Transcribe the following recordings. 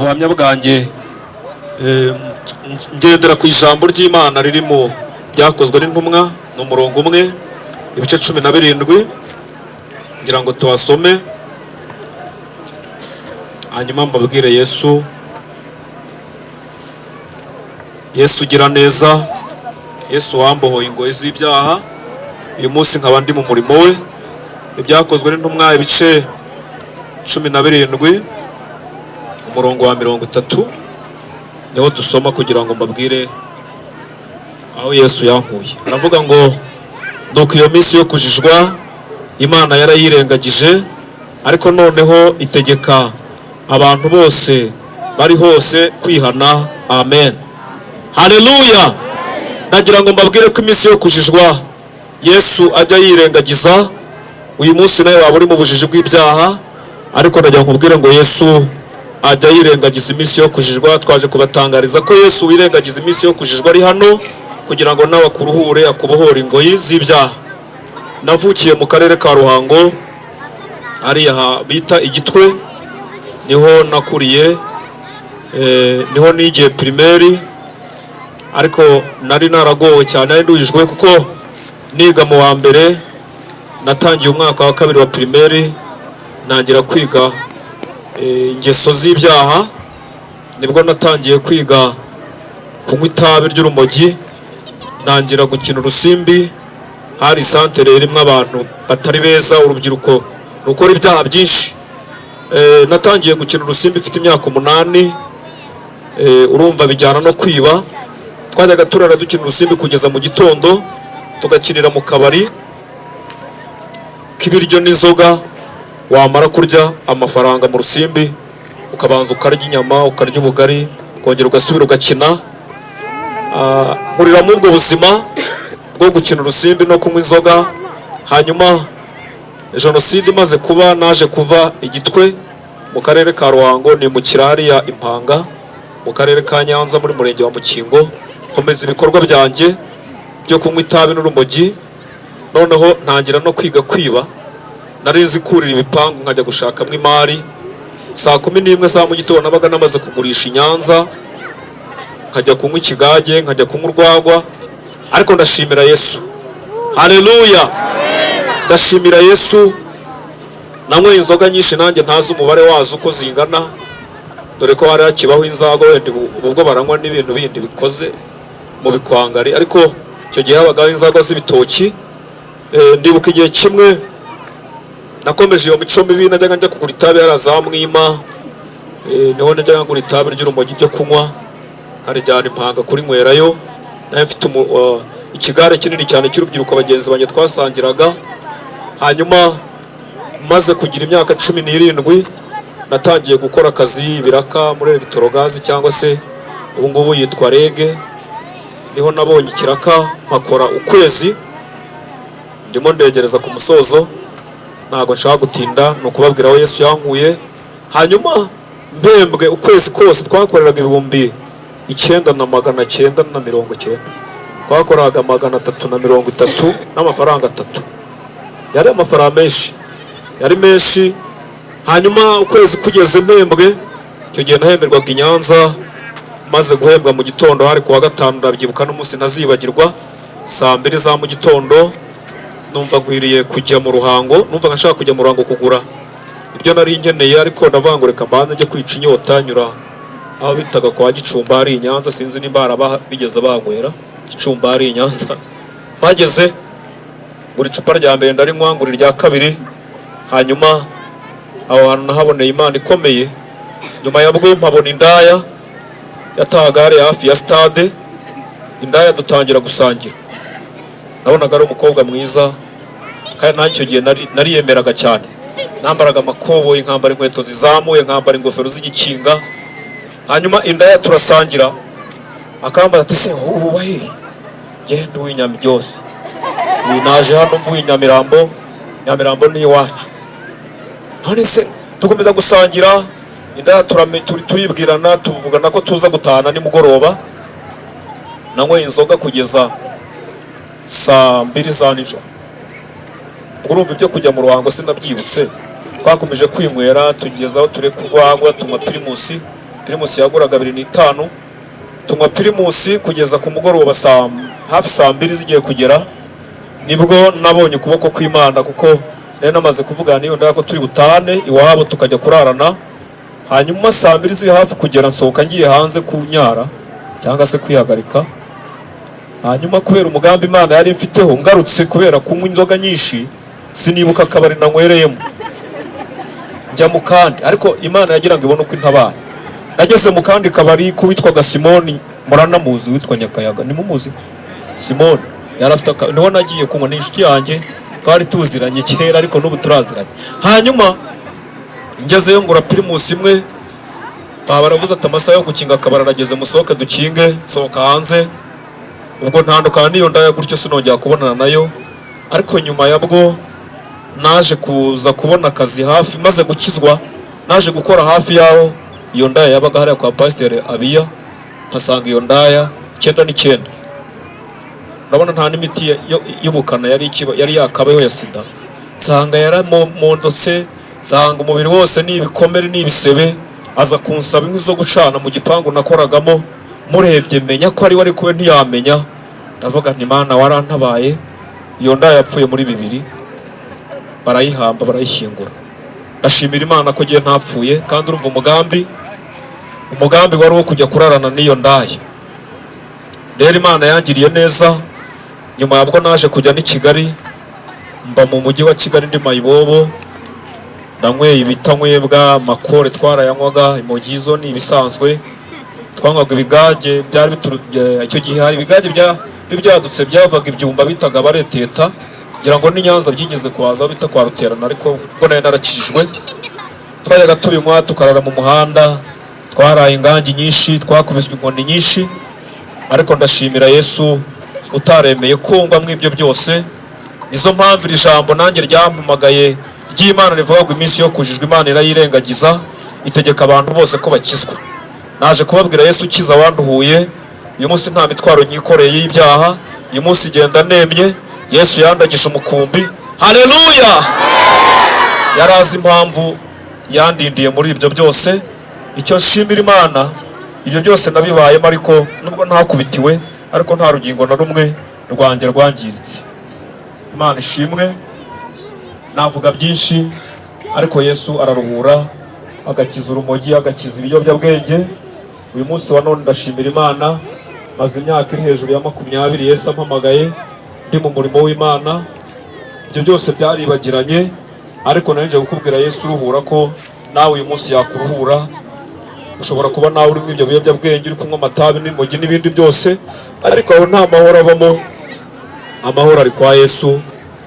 Ubuhamya bwanjye, ngendera ku ijambo ry'Imana riri mu Byakozwe n'Intumwa, ni umurongo umwe, ibice 17. Ngira ngo tuhasome, hanyuma mbabwire Yesu. Yesu ugira neza, Yesu wambohoye ingoyi z'ibyaha, uyu munsi nkaba ndi mu murimo we. Ibyakozwe n'Intumwa, ibice 17, umurongo wa 30, niho dusoma kugira ngo mbabwire aho Yesu yankuye. Aravuga ngo: "Nuko iyo minsi yo kujijwa Imana yarayirengagije, ariko noneho itegeka abantu bose bari hose kwihana." Amen, haleluya. Nagira ngo mbabwire ko iminsi yo kujijwa Yesu ajya yirengagiza. Uyu munsi nawe waba uri mu bujiji bw'ibyaha, ariko ndagira ngo nkubwire ngo Yesu ajya yirengagiza iminsi yo kujijwa. Twaje kubatangariza ko Yesu wirengagiza iminsi yo kujijwa ari hano kugira ngo nawe akuruhure, akubohore ingoyi z'ibyaha. Navukiye mu karere ka Ruhango, hariya bita Igitwe, niho nakuriye, niho nigiye primaire. Ariko nari naragowe cyane, nari nduhijwe, kuko niga mu wa mbere, natangiye umwaka wa kabiri wa primaire, ntangira kwiga ingeso z'ibyaha. Nibwo natangiye kwiga kunywa itabi ry'urumogi, ntangira gukina urusimbi. Hari santere irimo abantu batari beza, urubyiruko rukora ibyaha byinshi. Natangiye gukina urusimbi mfite imyaka 8. Urumva bijyana no kwiba. Twajyaga turara dukina urusimbi kugeza mu gitondo, tugakinira mu kabari k'ibiryo n'inzoga. Wamara kurya amafaranga mu rusimbi, ukabanza ukarya inyama, ukarya ubugari, ukongera ugasubira ugakina. Nkurira muri ubwo buzima bwo gukina urusimbi no kunywa inzoga. Hanyuma jenoside imaze kuba, naje kuva Igitwe mu karere ka Ruhango, nimukira hariya Impanga mu karere ka Nyanza, muri murenge wa Mukingo. Nkomeza ibikorwa byanjye byo kunywa itabi n'urumogi, noneho ntangira no kwiga kwiba. Nari nzi kurira ibipangu nkajya gushakamo imari. Saa 11 za mu gitondo nabaga namaze kugurisha i Nyanza, nkajya kunywa ikigage, nkajya kunywa urwagwa. Ariko ndashimira Yesu, haleluya, ndashimira Yesu. Nanyweye inzoga nyinshi, nanjye ntazi umubare wazo uko zingana, dore ko hari hakibaho inzagwa. Wenda ubu bwo baranywa n'ibintu bindi bikoze mu bikwangari, ariko icyo gihe habagaho inzagwa z'ibitoki. Ndibuka igihe kimwe nakomeje iyo mico mibi, najyaga njya kugura itabi hariya za Mwima. Niho najyaga ngura itabi ry'urumogi ryo kunywa, nkarijyana Impanga kurinywerayo. Nari mfite ikigare kinini cyane cy'urubyiruko, bagenzi banjye twasangiraga. Hanyuma maze kugira imyaka 17, natangiye gukora akazi, ibiraka muri Electrogaz, cyangwa se ubu ngubu yitwa REG. Niho nabonye ikiraka, mpakora ukwezi. Ndimo ndegereza ku musozo, ntabwo nshaka gutinda, ni ukubabwira aho Yesu yankuye. Hanyuma mpembwe ukwezi kose, twakoreraga 9990, twakoraga 330 n'amafaranga 3. Yari amafaranga menshi, yari menshi. Hanyuma ukwezi kugeze mpembwe, icyo gihe nahemberwaga i Nyanza. Maze guhembwa mu gitondo, hari kuwa gatanu, ndabyibuka n'umunsi ntazibagirwa, saa 2 za mu gitondo, numva nkwiriye kujya mu Ruhango. Numva nshaka kujya mu Ruhango kugura ibyo nari nkeneye, ariko ndavuga ngo reka mbanze njye kwica inyota. Nyura aho bitaga kwa Gicumba hari i Nyanza, sinzi nimba hari bigeze banywera Gicumba hari i Nyanza. Mpageze ngura icupa rya mbere, ndarinywa, ngura irya kabiri. Hanyuma aho hantu nahaboneye Imana ikomeye. Nyuma ya bwo mpabona indaya yatahaga hariya hafi ya stade. Indaya dutangira gusangira. Nabonaga ari umukobwa mwiza, kandi nanjye icyo gihe nariyemeraga cyane. Nambaraga amakoboyi, nkambara inkweto zizamuye, nkambara ingofero z'igikinga. Hanyuma indaya turasangira, akambaza ati: "Se ubu wahehe?" "Genda uw'inyami byose. Uyu naje hano mvuye i Nyamirambo, Nyamirambo ni iwacu." None se dukomeza gusangira indaya, turibwirana, tuvugana ko tuza gutahana nimugoroba. Nanyweye inzoga kugeza saa 2 za nijoro. Ubwo urumva ibyo kujya mu Ruhango sinabyibutse. Twakomeje kwinywera tugeza aho tureka urwagwa, tunywa Primus. Primus yaguraga 25. Tunywa Primus kugeza ku mugoroba saa hafi saa 2 zigiye kugera, nibwo nabonye ukuboko kw'Imana, kuko nari namaze kuvugana n'iyo ndaya ko turi butane iwabo tukajya kurarana. Hanyuma saa 2 ziri hafi kugera, nsohoka ngiye hanze kunyara cyangwa se kwihagarika. Hanyuma kubera umugambi Imana yari mfiteho, ngarutse kubera kunywa inzoga nyinshi sinibuka akabari nanywereyemo, njya mu kandi. Ariko Imana yagira ngo ibone uko intabara. Nageze mu kandi kabari k'uwitwaga Simoni, muranamuzi, witwa Nyakayaga, nimumuzi Simoni? Yari afite niho nagiye kunywa. Ni inshuti yanjye, twari tuziranye kera, ariko n'ubu turaziranye. Hanyuma ngezeyo ngura Primus imwe. Baba baravuze ati: "Amasaha yo gukinga akabari arageze, musohoke dukinge." Nsohoka hanze, ubwo ntandukana n'iyo ndaya gutyo, sinongera kubonana nayo. Ariko nyuma yabwo naje kuza kubona akazi hafi maze gukizwa. Naje gukora hafi y'aho iyo ndaya yabaga, hariya kwa Pasiteri Abiya, mpasanga iyo ndaya 99. Urabona nta n'imiti y'ubukana yari yari yakabayeho ya sida. Nsanga yaramondotse, nsanga umubiri wose ni ibikomere, ni ibisebe. Aza kunsaba inkwi zo gucana mu gipangu nakoragamo. Murebye menya ko ari we, ariko we ntiyamenya. Ndavuga nti: "Mana, warantabaye." Iyo ndaya yapfuye muri 2000, barayihamba, barayishyingura. Ndashimira Imana ko ngiye ntapfuye. Kandi urumva umugambi wari uwo kujya kurarana n'iyo ndaya. Rero Imana yangiriye neza. Nyuma yabwo naje kujya n'i Kigali, mba mu mujyi wa Kigali ndi mayibobo, ndanyweye ibitanywebwa, amakore twarayanywaga, imogi zo ni ibisanzwe. Twanywaga ibigage byari icyo gihe hari ibigage byari byadutse byavaga ibyumba bitaga bareteta, ngira ngo n'i Nyanza byigeze kuhaza, aho bita kwa Ruterana. Ariko ubwo nari narakijijwe, twajyaga tubinywa tukarara mu muhanda. Twaraye ingangi nyinshi, twakubiswe inkoni nyinshi, ariko ndashimira Yesu utaremeye kungwa mw'ibyo byose. Nizo mpamvu iri jambo nanjye ryampamagaye ry'Imana rivuga ngo iminsi yo kujijwa Imana irayirengagiza, itegeka abantu bose ko bakizwa. Naje kubabwira Yesu ukiza, wanduhuye. Uyu munsi nta mitwaro nyikoreye y'ibyaha, uyu munsi genda nemye. Yesu yandagije umukumbi, haleluya! Yari azi impamvu yandindiye muri ibyo byose. Icyo nshimira Imana, ibyo byose nabibayemo, ariko nubwo ntakubitiwe, ariko nta rugingo na rumwe rwanjye rwangiritse. Imana ishimwe. Navuga byinshi, ariko Yesu araruhura, agakiza urumogi, agakiza ibiyobyabwenge. Uyu munsi wa none ndashimira Imana, maze imyaka iri hejuru ya 20 Yesu ampamagaye, ndi mu murimo w'Imana. Ibyo byose byaribagiranye, ariko nari nje kukubwira Yesu uruhura, ko nawe uyu munsi yakuruhura. Ushobora kuba nawe uri muri ibyo biyobyabwenge, uri kunywa amatabi n'imogi n'ibindi byose, ariko aho nta mahoro abamo. Amahoro ari kwa Yesu.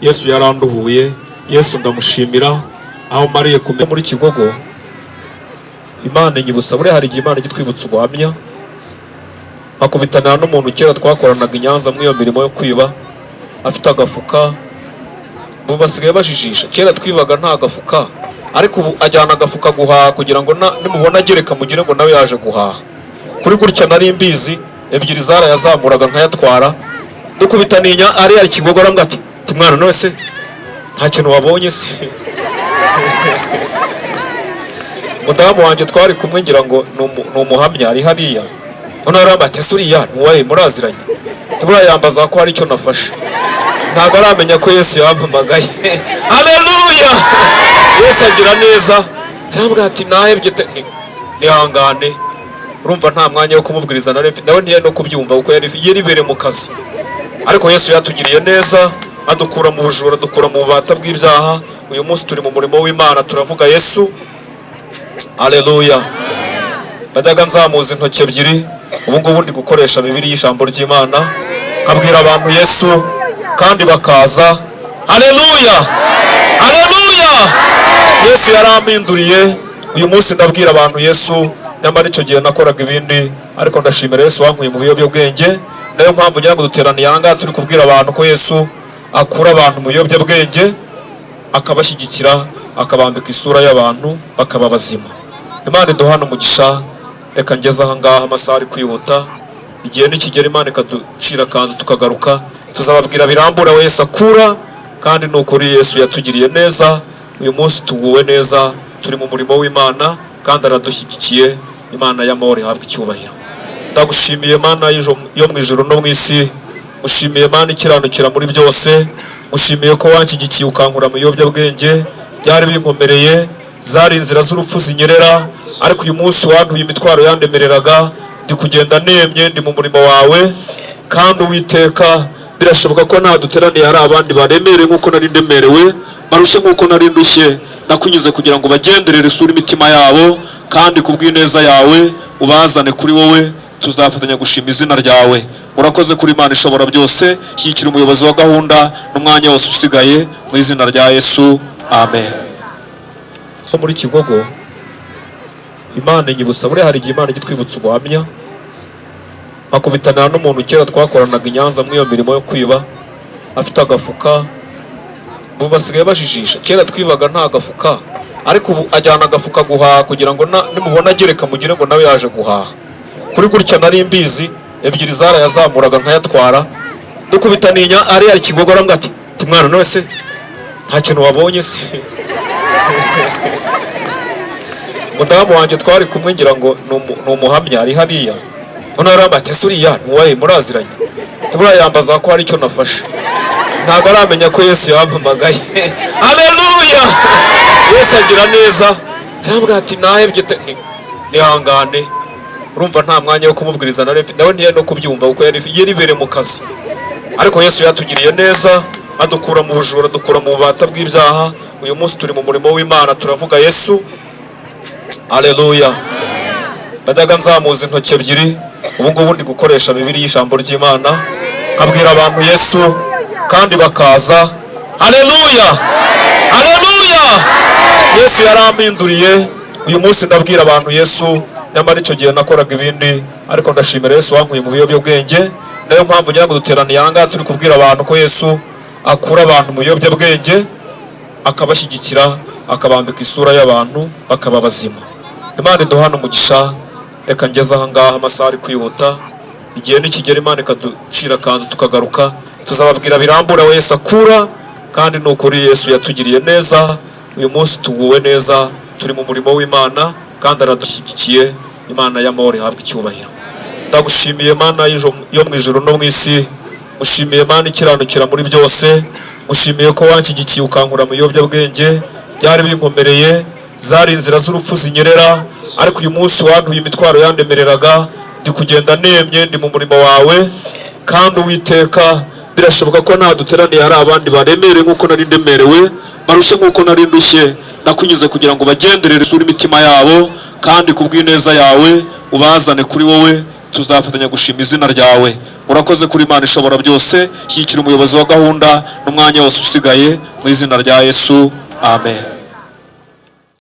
Yesu yaranduhuye, Yesu ndamushimira. Aho mariye kumenya muri Kigogo, Imana inyibutsa. Buriya hari igihe Imana ijya itwibutsa ubuhamya. Nkakubitana n'umuntu kera twakoranaga i Nyanza muri iyo mirimo yo kwiba, afite agafuka. Ubu basigaye bajijisha, kera twibaga nta gafuka, ariko ubu ajyana agafuka guhaha kugira ngo nimubona agereka mugire ngo nawe yaje guhaha. Kuri gutya nari mbizi, ebyiri zarayazamuraga nkayatwara. Dukubitaninya ariya Kigogo, arambwira ati: "Mwana, none se nta kintu wabonye se?" Mudamu wanjye twari kumwe, ngira ngo ni umuhamya, ari hariya. Noneho arambwira ati: "Ese uriya ntuwaye muraziranye?" Ntiburayambaza ko hari icyo nafashe. Ntabwo aramenya ko Yesu yampamagaye. Haleluya! Yesu agira neza. Arambwira ati: "Nahebye nihangane." Urumva nta mwanya wo kumubwiriza nari mfite, nawe ntiyari no kubyumva kuko yari yaribereye mu kazi. Ariko Yesu yatugiriye neza, adukura mu bujura, adukura mu bubata bw'ibyaha. Uyu munsi turi mu murimo w'Imana, turavuga Yesu. Haleluya! Najyaga nzamuza intoki ebyiri, ubu ngubu ndi gukoresha Bibiliya, ijambo ry'Imana, nkabwira abantu Yesu kandi bakaza. Haleluya, haleluya! Yesu yarampinduriye. Uyu munsi ndabwira abantu Yesu, nyamara icyo gihe nakoraga ibindi. Ariko ndashimira Yesu wankuye mu biyobyabwenge. Nayo mpamvu ngira ngo duteraniye aha ngaha turi kubwira abantu ko Yesu akura abantu mu biyobyabwenge, akabashyigikira, akabambika isura y'abantu, bakaba bazima. Imana iduhana umugisha. Reka ngeze aha ngaha, amasaha ari kwihuta. Igihe nikigera Imana ikaducira akanzu tukagaruka, tuzababwira birambura wese akura. Kandi ni ukuri Yesu yatugiriye neza. Uyu munsi tuguwe neza, turi mu murimo w'Imana kandi aradushyigikiye. Imana y'amahoro ihabwe icyubahiro. Ndagushimiye Mana yo mu ijuru no mu isi, ngushimiye Mana ikiranukira muri byose, ngushimiye ko wanshyigikiye ukankura mu biyobyabwenge byari binkomereye, zari inzira z'urupfu zinyerera, ariko uyu munsi wantuye imitwaro yandemereraga, ndi kugenda nemye, ndi mu murimo wawe. Kandi Uwiteka, birashoboka ko nta duteraniye hari abandi baremerewe nk'uko nari ndemerewe, barushye nk'uko nari ndushye. Ndakunyuze kugira ngo bagenderere, isura imitima yabo, kandi ku bw'ineza yawe ubazane kuri wowe, tuzafatanya gushima izina ryawe. Urakoze kuri Imana ishobora byose. Shyigikira umuyobozi wa gahunda n'umwanya wose usigaye, mu izina rya Yesu, amen. Ho muri Kigogo, Imana inyibutsa, buriya hari igihe Imana ijya itwibutsa ubuhamya. Nkakubitanira n'umuntu kera twakoranaga i Nyanza muri iyo mirimo yo kwiba, afite agafuka. Ubu basigaye bajijisha, kera twibaga nta gafuka, ariko ubu ajyana agafuka guhaha kugira ngo nimubona agereka mugire ngo nawe yaje guhaha. Kuri gutya nari mbizi, ebyiri zarayazamuraga nkayatwara. Dukubitaniye ariya Kigogo, arambwira ati: "Mwana, none se nta kintu wabonye se?" Mudamu wanjye twari kumwe, ngira ngo ni umuhamya, ari hariya. Noneho arambwira ati: "Ese uriya ntuwaye muraziranye?" Ntiburayambaza ko hari icyo nafashe, ntabwo aramenya ko Yesu yampamagaye. Haleluya, Yesu agira neza. Arambwira ati: "Nahebye nihangane." Urumva nta mwanya wo kumubwiriza nari mfite, nawe ntiyari no kubyumva kuko yari yaribereye mu kazi. Ariko Yesu yatugiriye neza, adukura mu bujura, adukura mu bubata bw'ibyaha. Uyu munsi turi mu murimo w'Imana, turavuga Yesu. Haleluya. Najyaga nzamuza intoki ebyiri, ubu ngubu ndi gukoresha Bibiliya, ijambo ry'Imana, nkabwira abantu Yesu kandi bakaza. Haleluya, haleluya. Yesu yarampinduriye. Uyu munsi ndabwira abantu Yesu, nyamara icyo gihe nakoraga ibindi. Ariko ndashimira Yesu wankuye mu biyobyabwenge. Nayo mpamvu ngira ngo duteraniye aha ngaha turi kubwira abantu ko Yesu akura abantu mu biyobyabwenge, akabashyigikira, akabambika isura y'abantu, bakaba bazima. Imana iduhana umugisha. Reka ngeze aha ngaha, amasaha ari kwihuta. Igihe nikigera Imana ikaducira akanzu tukagaruka, tuzababwira birambura we Yesu akura. Kandi ni ukuri Yesu yatugiriye neza. Uyu munsi tuguwe neza, turi mu murimo w'Imana kandi aradushyigikiye. Imana y'amahoro ihabwe icyubahiro. Ndagushimiye Mana yo mu ijuru no mu isi, ngushimiye Mana ikiranukira muri byose, ngushimiye ko wanshyigikiye ukankura mu biyobyabwenge byari binkomereye, zari inzira z'urupfu zinyerera, ariko uyu munsi wantuye imitwaro yandemereraga, ndi kugenda nemye, ndi mu murimo wawe. Kandi Uwiteka, birashoboka ko nta duteraniye hari abandi baremerewe nk'uko nari ndemerewe, barushye nk'uko nari ndushye. Ndakunyuze kugira ngo bagenderere, isura imitima yabo, kandi ku bw'ineza yawe ubazane kuri wowe, tuzafatanya gushima izina ryawe. Urakoze kuri Imana ishobora byose. Shyigikira umuyobozi wa gahunda n'umwanya wose usigaye, mu izina rya Yesu, amen.